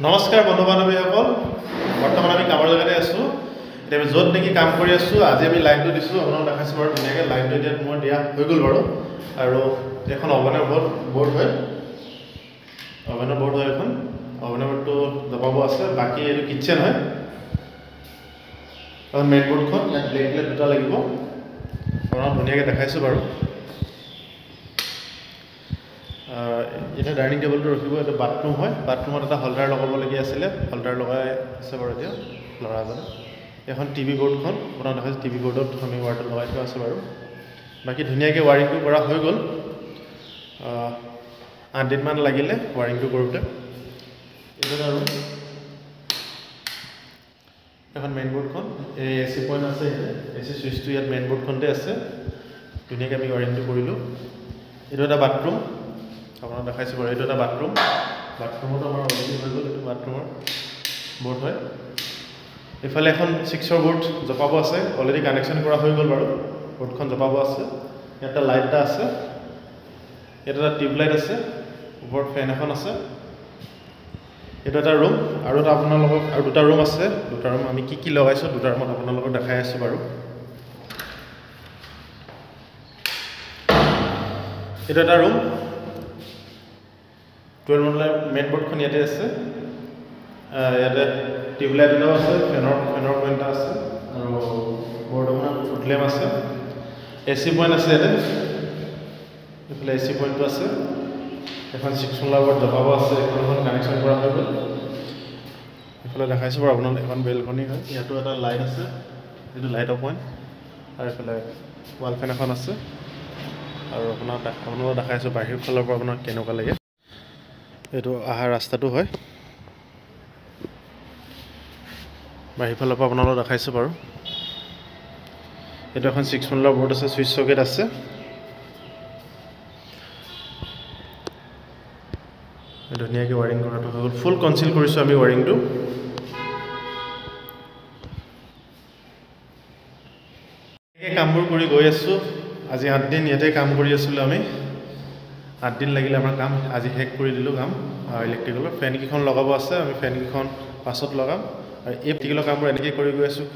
নমস্কাৰ বন্ধু বান্ধৱীসকল, বৰ্তমান আমি কামৰ জেগাতে আছোঁ। এতিয়া আমি য'ত নেকি কাম কৰি আছোঁ, আজি আমি লাইনটো দিছোঁ, আপোনালোক দেখাইছোঁ বাৰু ধুনীয়াকৈ। লাইনটো এতিয়া মোৰ দিয়া হৈ গ'ল বাৰু। আৰু এখন অভেনৰ বৰ্ড হয়, অভেনৰ বৰ্ড হয় এখন, অভেনৰ বৰ্ডটো জপাব আছে। বাকী এইটো কিটচেন হয়। মেইন বৰ্ডখন ইয়াত ব্লেক ব্লেক দুটা লাগিব, আপোনালোক ধুনীয়াকৈ দেখাইছোঁ বাৰু। এতিয়া ডাইনিং টেবুলটো ৰখিব। এইটো বাথৰুম হয়, বাথৰুমত এটা হল্ডাৰ লগাবলগীয়া আছিলে, হল্ডাৰ লগাই আছে বাৰু এতিয়া ল'ৰাজনে। এখন টিভি বৰ্ডখন আপোনাক দেখাইছোঁ, টিভি বৰ্ডত আমি ৱায়াৰটো লগাই থোৱা আছে বাৰু। বাকী ধুনীয়াকৈ ৱায়াৰিংটো কৰা হৈ গ'ল। 8 দিনমান লাগিলে ৱায়াৰিংটো কৰোঁতে। এইটো এটা ৰুম, এখন মেইন বৰ্ডখন, এই এ চি পইণ্ট আছে, এ চি চুইচটো ইয়াত মেইন বৰ্ডখনতে আছে। ধুনীয়াকৈ আমি ৱায়াৰিংটো কৰিলোঁ। এইটো এটা বাথৰুম, আপোনাক দেখাইছোঁ বাৰু। এইটো এটা বাথৰুম, বাথৰুমতো আমাৰ অলৰেডি হৈ গ'ল। এইটো বাথৰুমৰ বৰ্ড হয়। এইফালে এখন 6ৰ বৰ্ড জপাব আছে, অলৰেডি কানেকশ্যন কৰা হৈ গ'ল বাৰু, বৰ্ডখন জপাব আছে। ইয়াত এটা লাইট এটা আছে, ইয়াত এটা টিউবলাইট আছে, ওপৰত ফেন এখন আছে। এইটো এটা ৰুম, আৰু এটা আপোনালোকক আৰু দুটা ৰুম আছে। দুটা ৰুম আমি কি কি লগাইছোঁ দুটা ৰুমত আপোনালোকক দেখাই আছোঁ বাৰু। এইটো এটা ৰুম, 12 মডেলৰ মেইন বৰ্ডখন ইয়াতে আছে। ইয়াতে টিউবলাইট এটাও আছে, ফেনৰ পইণ্ট এটা আছে, আৰু বৰ্ড এখনত ফুটলেম আছে, এ চি পইণ্ট আছে ইয়াতে, এইফালে এ চি পইণ্টটো আছে। এখন 6 মডেলৰ বৰ্ড জপাব আছে, এখন এখন কানেকশ্যন কৰা হৈ গ'ল। এইফালে দেখাইছোঁ বাৰু আপোনালোক, এখন বেলকনি হয়, ইয়াতো এটা লাইট আছে, এইটো লাইটৰ পইণ্ট, আৰু এইফালে ৱাল ফেন এখন আছে। আৰু আপোনালোক দেখাইছোঁ বাহিৰ ফালৰ পৰা আপোনাক কেনেকুৱা লাগে। এইটো অহা ৰাস্তাটো হয়, বাহিৰ ফালৰ পৰা আপোনালোক দেখাইছোঁ বাৰু। এইটো এখন 6 মডেলৰ বৰ্ড আছে, চুইচ চকেট আছে। ধুনীয়াকৈ ৱায়াৰিং কৰাটো হৈ গ'ল, ফুল কনচিল কৰিছোঁ আমি ৱায়াৰিংটো। কামবোৰ কৰি গৈ আছোঁ। আজি 8 দিন ইয়াতে কাম কৰি আছিলোঁ আমি, 8 দিন লাগিলে আমাৰ কাম, আজি শেষ কৰি দিলোঁ কাম। ইলেক্ট্ৰিকেলৰ ফেনকেইখন লগাব আছে, আমি ফেনকেইখন পাছত লগাম। আৰু এই ইলেক্ট্ৰিকেলৰ কামবোৰ এনেকৈ কৰি গৈ আছোঁ।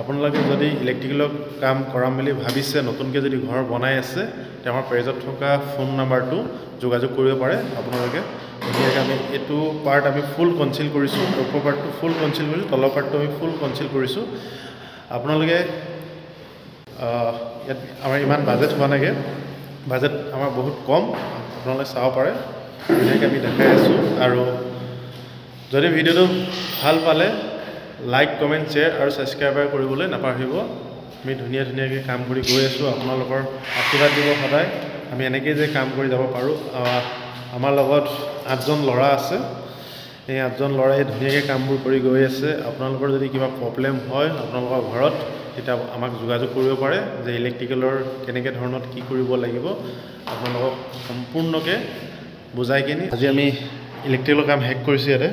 আপোনালোকে যদি ইলেক্ট্ৰিকেলৰ কাম কৰাম বুলি ভাবিছে, নতুনকৈ যদি ঘৰ বনাই আছে, তে আমাৰ পেজত থকা ফোন নাম্বাৰটো যোগাযোগ কৰিব পাৰে আপোনালোকে। ধুনীয়াকৈ আমি এইটো পাৰ্ট আমি ফুল কনচিল কৰিছোঁ, ওপৰ পাৰ্টটো ফুল কনচিল কৰিছোঁ, তলৰ পাৰ্টটো আমি ফুল কনচিল কৰিছোঁ। আপোনালোকে ইয়াত আমাৰ ইমান বাজেট হোৱা নাইগৈ, বাজেট আমাৰ বহুত কম, আপোনালোকে চাব পাৰে। ধুনীয়াকৈ আমি দেখাই আছোঁ। আৰু যদি ভিডিঅ'টো ভাল পালে লাইক, কমেণ্ট, শ্বেয়াৰ আৰু ছাবস্ক্ৰাইবাৰ কৰিবলৈ নাপাহৰিব। আমি ধুনীয়া ধুনীয়াকৈ কাম কৰি গৈ আছোঁ, আপোনালোকৰ আশীৰ্বাদ দিব সদায়। আমি এনেকৈয়ে যে কাম কৰি যাব পাৰোঁ। আমাৰ লগত 8জন ল'ৰা আছে, এই 8জন ল'ৰাই ধুনীয়াকৈ কামবোৰ কৰি গৈ আছে। আপোনালোকৰ যদি কিবা প্ৰব্লেম হয় আপোনালোকৰ ঘৰত, তেতিয়া আমাক যোগাযোগ কৰিব পাৰে যে ইলেক্ট্ৰিকেলৰ কেনেকৈ ধৰণত কি কৰিব লাগিব, আপোনালোকক সম্পূৰ্ণকৈ বুজাই কিনি। আজি আমি ইলেক্ট্ৰিকেলৰ কাম শেষ কৰিছোঁ। ইয়াতে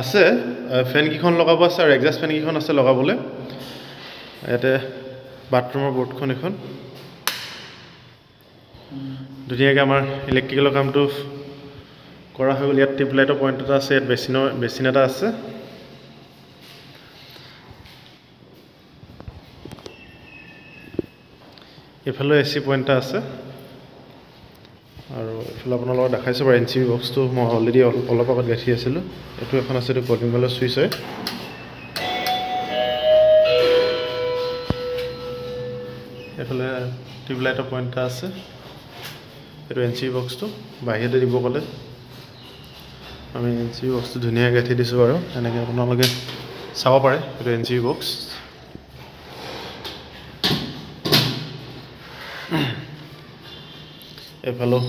আছে ফেনকেইখন লগাব আছে আৰু এডজাষ্ট ফেনকেইখন আছে লগাবলৈ। ইয়াতে বাথৰুমৰ বৰ্ডখন এখন ধুনীয়াকৈ আমাৰ ইলেক্ট্ৰিকেলৰ কামটো কৰা হৈ গ'ল। ইয়াত টিউবলাইটৰ পইণ্ট এটা আছে, ইয়াত বেচিন এটা আছে। এইফালেও এ চি পইণ্ট এটা আছে। আৰু এইফালে আপোনালোকক দেখাইছোঁ বাৰু এন চি বি বক্সটো মই অলৰেডি অলপ আগত গাঁঠি আছিলোঁ। এইটো এখন আছে, এইটো কলিং বেলৰ চুইচ হয়। এইফালে টিউবলাইটৰ পইণ্ট এটা আছে। এইটো এন চি বি বক্সটো বাহিৰতে দিব ক'লে আমি এন চি বি বক্সটো ধুনীয়াকৈ গাঁঠি দিছোঁ বাৰু। এনেকৈ আপোনালোকে চাব পাৰে, এইটো এন চি বি বক্স। এইফালেও